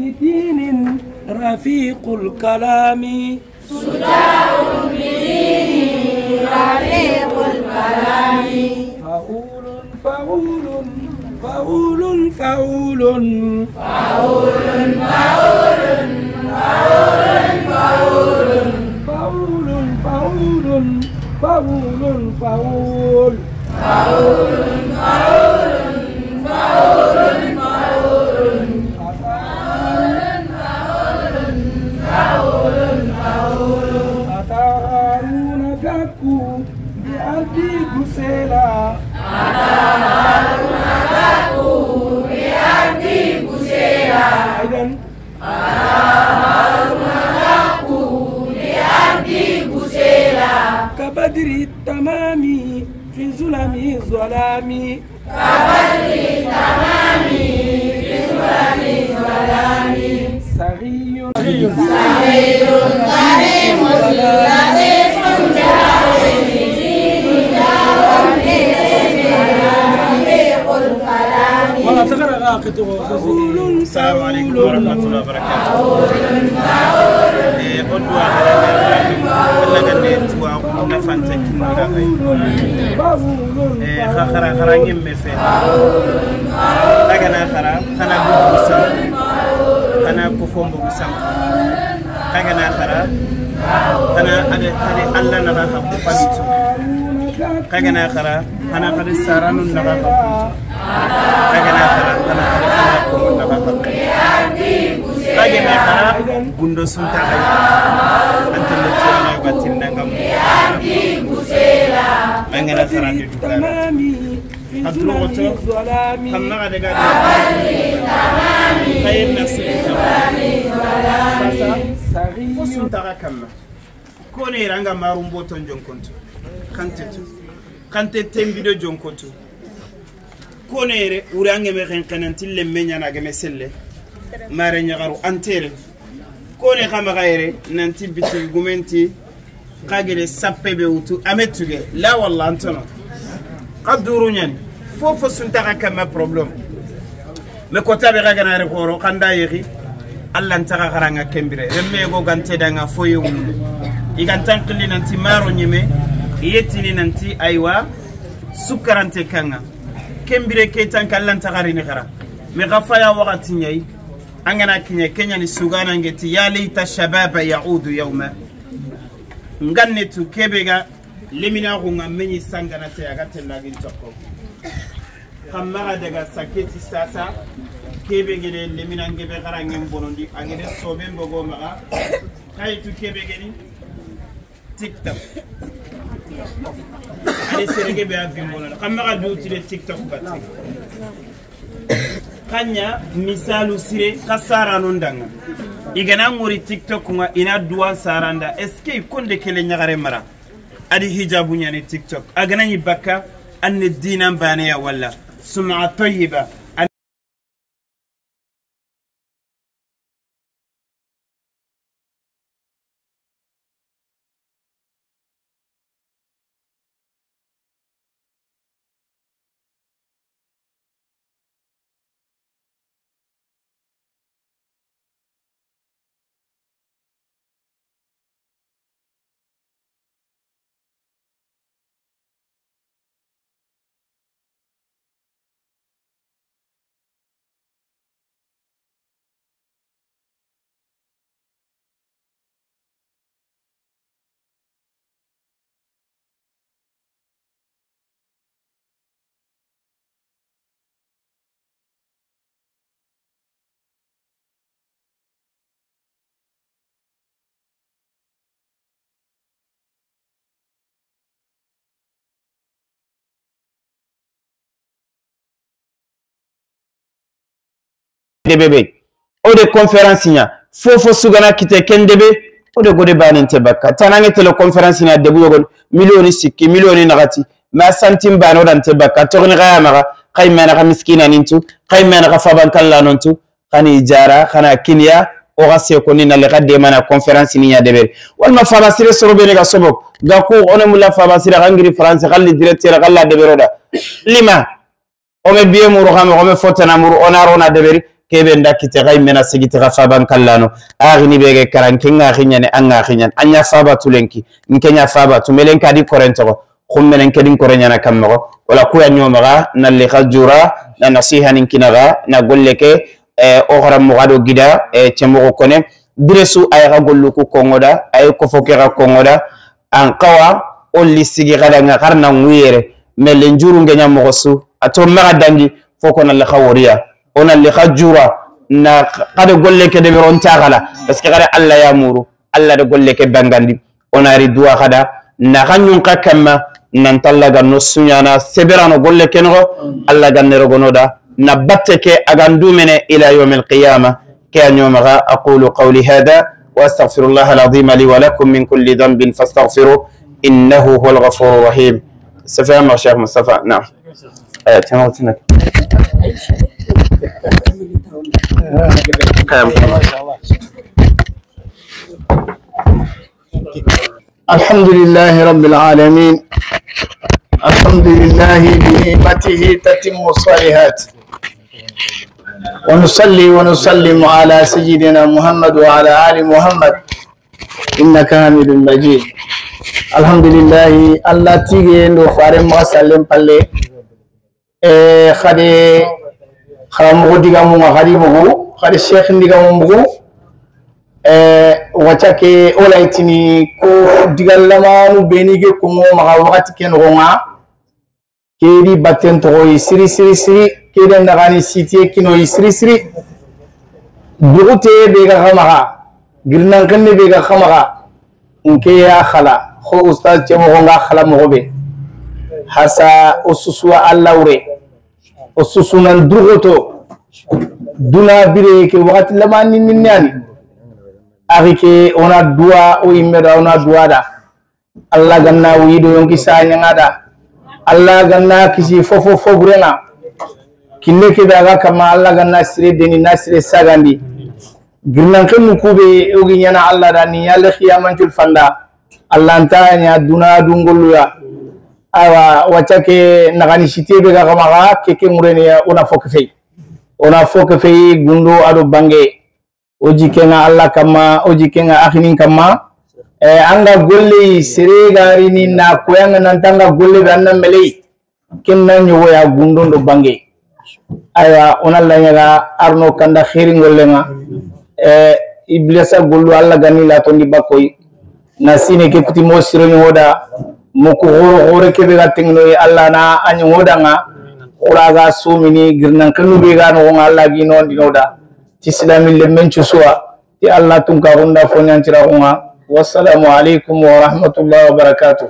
بدين رفيق الكلام صداع بدين رفيق الكلام فعول فعول فعول فعول فعول فعول فعول فعول فعول فعول فعول فعول فعول فعول أتى هارون كاكو بأرض بسيلا أتى هارون كاكو بأرض بسيلا أيضا أتى هارون كاكو بأرض بسيلا كبدر التمام في ظلم الظلام كبدر التمام في ظلم الظلام صغير صغير كريم لطيف رفيق الكلام. السلام عليكم ورحمة الله وبركاته. Gundo sunta hay antenne tiana batin nangam mangana sarandi dukara adro goto kamma ga daga kayem nafsi sasa sunta ga kamma ko ne ranga marumbo ton jonkonto kantetu kante tembido jonkonto ko ne re urange me xenxenanti lemme nyana ga me selle mare nyagaru antere kone kama gaire nanti biti gumenti kagere sappe be utu ametuge la wallah antono qaduru nyan fofo sunta kama problem me kota be gagana re khoro kanda yexi alla ntaka garanga kembire remme go gante danga foye wulu igantan qilli nanti maro nyime yetini nanti aywa sukarante kanga kembire ketan kalla ntaka rini khara me gafaya wakati nyai angana kinya kenya ni sugana ngeti ya leita shababa yaudu yawma nganne tu kebega lemina ko ngamenyi sangana te aga tellagin tokko kamma daga saketi sasa kebege le lemina ngebe garangem bonondi angene sobe mbogo maga kaytu kebege ni TikTok ale serege be avim bonondi kamma ga duuti le TikTok bat kanya misalu sire kasara nondanga igana ngori TikTok nga ina duwan saranda est-ce que konde kele nyagare mara adi hijabu nyani TikTok agana ni bakka anne dinan bane ya walla sum'a tayyiba Bébé o de conférence nya fofo sugana kite kendebe o de gode banin te bakka tanange tele conférence nya debu yogon millioni sikki millioni nagati ma santim bano dan te bakka togni gaya maga khaymana ga miskina nintu khaymana ga faban kala nontu khani jara khana kinya o ga se ko ni na le gadde mana conférence ni nya debe wal ma faba sire sorobe ne ga sobok ga ko onemula faba sire gangiri france galli directeur galla debe roda lima o me biye muru xame o me fotana muru onaro na deberi Kebe nda kite gai mena sigiti ga faban kallano agini bege karan kinga khinyane anga khinyan anya faba tulenki nkenya faba tumelenka di korento khummen kedin korenya kammo wala kuya nyomaga na li khajura na nasiha ninkinaga na golleke o garam mugado gida chemogo kone diresu ay ga golluku kongoda ay ko fokera kongoda an qawa olli sigi gada nga karna nguyere mele njuru ngenya mogosu ato maga dangi foko na la khawriya ona li khajura na kada golleke de ron taxala parce que kada alla ya muru alla de golleke bangandi ona ri duwa kada na khanyun ka kamma nan tallaga no sunyana seberano golleke no alla ganne rogonoda na batteke agandu mene ila yawm alqiyama كان يومها أقول قولي هذا وأستغفر الله العظيم لي ولكم من كل ذنب فاستغفروه إنه هو الغفور الرحيم. سفيان مع شيخ مصطفى. نعم. تمام. الحمد لله رب العالمين، الحمد لله بنعمته تتم الصالحات، ونصلي ونسلم على سيدنا محمد وعلى آل محمد إنك حميد مجيد. الحمد لله الله تيجي نفارم وسلم بالله خدي خرامو ديغامو خدي مغو خدي شيخ ديغامو مغو وچاكي اولايتني كو ديغالمانو بينيغي كومو ما وقت كين غونga kedi batten togoyi siri siri siri keden nagani sitiye kinoyi siri siri dugute be ga xamaxa girnankenne be ga xamaxa nke ya xala xo ustaz cemoxonga xala moxobe hasa o susuwa a lawre o susunan durxoto duna bire ke waxati lama ninninani axi ke ona duwa o yimmeda ona duwa da Allah ganna wuyido yonki sañanga da Allah ganna kisi fofo foburena kinne ke daga kama Allah ganna sire deni na sire sagandi girnanke mu kube ogi nyana Allah da ni yalle khiyaman fanda Allah anta nya duna dungoluya awa wachake nagani site be ga kama keke ngurene ona foke fei gundo ado bange oji kenga Allah kama oji kenga akhinin kama anga golle sere gari ni na koyanga nantanga golle be anna mele kenna nyogo ya gundo ndo bange aya ona la arno kanda khairin gollenga iblisa gollu alla gani la tondi bakoy na sine ke kuti mo siro ni hoda moko horo hore ke be ga tingno alla na anyo hoda nga ora ga sumini girnan kanu be ga no alla gi non dinoda ti islami le men chusuwa ti alla tunka runda fonyan tira unga. Wassalamu alaikum wa rahmatullahi wa barakatuh.